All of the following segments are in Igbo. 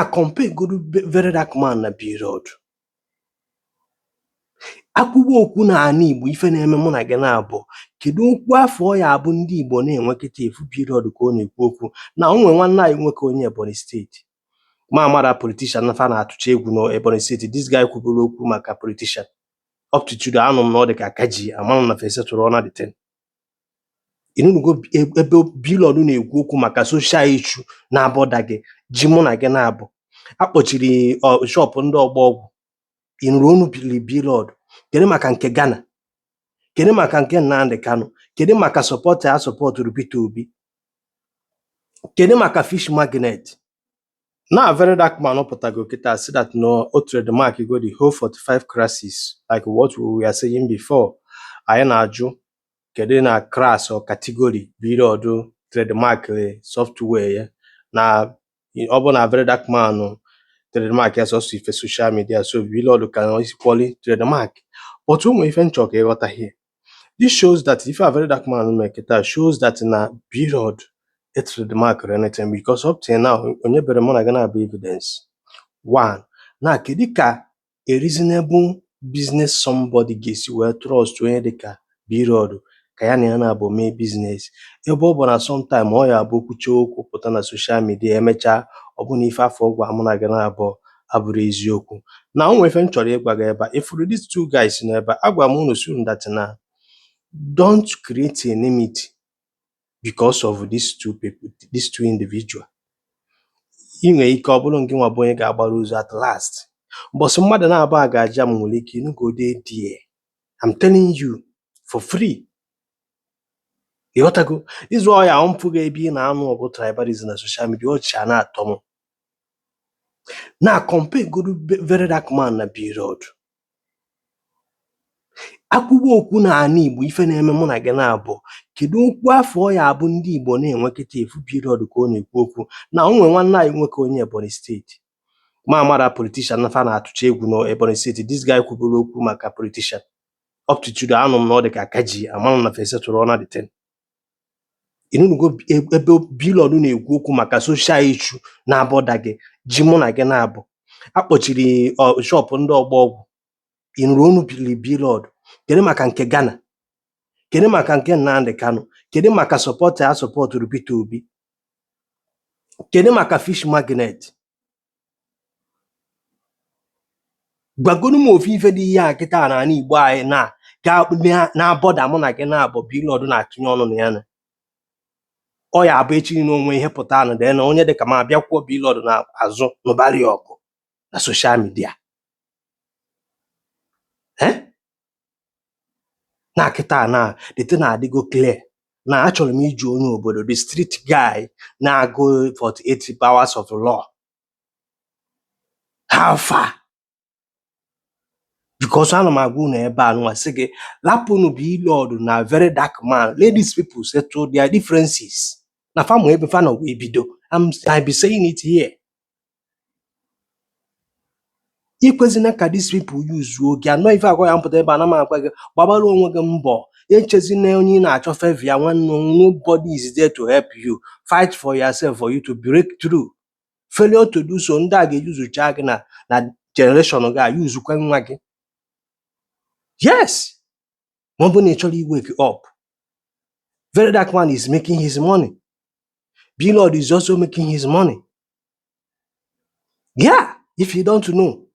Compare godu Very Dark Man na Blord. Akwụkwọ okwu n'ala Igbo, ife na-eme mụ na gị na-abụ, kedu okwu afọ ọ ya abụ ndị Igbo na-enwe kịta efu Blord ka ọ na-ekwu okwu na o nwe nwanne anyị nwoke onye Ebonyi Steeti ma amara politician fa na-atụcha egwu na Ebonyi Steeti. This guy kwuburu okwu maka politician. Up to today, anụ m na ọ dị ka aka ji amara m na fese tụrụ ọna the thing. Ịnụnugo ebe Blord na-ekwu okwu maka social issue na-abọda gị ji mụ na gị na-abụ akpọchiri shop ndị ọgba ọgwụ? Ị nụrụ onu Blord? Kedu maka nke Ghana? Kedu maka nke Nnamdi Kanu? Kedu maka support a supportụrụ Peter Obi? Kedu maka fish magnet na Very Dark Man pụtago kịta si that no, o trademark go the whole 45 classes, like what we were saying before. Anyị na-ajụ, kedu na class or category Blord trademark software ya? Na ọ bụ na Very Dark Man trademark ya sọsọ ife social media, so Blord can equally trademark. But o nwere ife nchọ ka ịghọta here. This shows that ife a Very Dark Man mee kịta shows that na Blord e trademark anything, because up till now onye bere mụ na gị na-abụ evidence one na kedu ka a reasonable business somebody ga-esi wee trust onye dịka Blord ka ya na ya na-abụ mee business, ebe ọ bụ na sometime ọ ya abụ kwuchie okwu pụta na social media, emechaa ọ bụ na ife afọ ọgwụ mụ na gị na-abụ abụrụ eziokwu? Na o nwere ife m chọrọ ịgwa gị ebe a. Ifuru these two guys nọ ebe a, agwa m unu soon that na don't create enmity because of these two people, these two individual. Ị nwere ike ọ bụrụ gị nwa bụ onye ga-agbara ụzọ at last. Mbọsị mmadụ na-abụ a ga-aja m nwere ike ịnụgode die. I'm telling you for free. Ịghọtago? Ịzụ ọya mpụ gị ebe ị na-anụ ọgụ tribalism na social media, ọchị a na-atọ m. Na compare godu Very Dark Man na Blord. Akwụkwọ okwu n'ala Igbo, ife na-eme mụ na gị na-abụ, kedu okwu afọ ọ ya abụ ndị Igbo na-enwe kịta efu Blord ka ọ na-ekwu okwu na o nwere nwanne anyị nwoke onye Ebonyi Steeti ma amara politician fa na-atụcha egwu na Ebonyi Steeti. This guy kwuburu okwu maka politician. Up to today, anụ m na ọ dị ka aka ji amara m na fese tụrụ ọna the thing. Ịnụnugo ebe Blord na-ekwu okwu maka social issue na-abọda gị ji mụ na gị na-abụ akpọchiri shop ndị ọgba ọgwụ? Ị nụrụ onu Blord? Kedu maka nke Ghana? Kedu maka nke Nnamdi Kanu? Kedu maka support a supportụrụ Peter Obi? Kedu maka fish magnet? Gwagonu m ofu ife dị ihe a kịta n'ala Igbo anyị na na-abọda mụ na gị na-abụ Blord na-atụnye ọnụ na ya na ọ ya abụ echi na onwe ihe pụta na dee na onye dịka m abịakwuo Blord na-azụ nụbarị ọgụ na social media. Eh? Na kịta na the thing na-adịgo clear na achọrọ m iji onye obodo, the street guy na-agụ 48 powers of law, how far? Because ana m agwa unu ebe a nwa sị gị lapụnụ Blord na Very Dark Man. Let these people settle their differences na fa ma ebe fa nọ wee bido. I be saying it here. Ikwezina ka these people use oge anọ ife agwa ya mpụta ebe a na m agwa gị gbabara onwe gị mbọ. Echezina onye ị na-achọ favour ya. Nwanne, nobody is there to help you. Fight for yourself for you to break through. Failure to do so, ndị a ga-eyuzucha gị na generation gị a yuzukwa nwa gị. Yes, ma ọ bụ na ị chọrọ i wake up. Very Dark Man is making his money. Blord is also making his money. Yeah, if you don't know,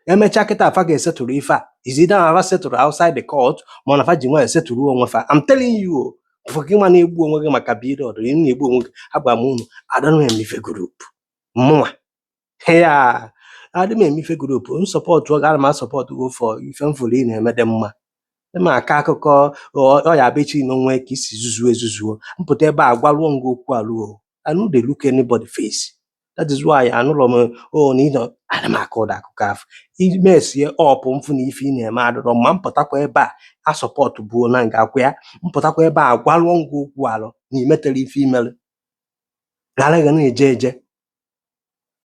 emechaa kịta afa ga-esetụrụ ife a. Is either na afa setụrụ outside the court ma ọ na fa ji nwayọ setụrụ onwe fa. I'm telling you o, for gị nwa na-egbu onwe gị maka Blord, ị na-egbu onwe gị. Agwa m unu, adịghị m eme ife group. Mụnwa ya adị m eme ife group. M support gị, ana m asupport go for ife m fụrụ ị na-eme dị mma. Ma aka akụkọ ọ ya abụ echi na onwe ka isi zuzuo ezuzuo mpụta ebe a gwaruo nga okwu alụo. I no dey look anybody face. That is why anụrọ m o na ịnọ ana m akọ ụda akụkọ afọ imesie ọpụ mfụ na ife ị na-eme adịrọ mma. Mpụtakwa ebe a asupport buo na nga akwa ya. Mpụtakwa ebe a gwaruo nga okwu alụ na imetere ife imere ghara ga na-eje eje.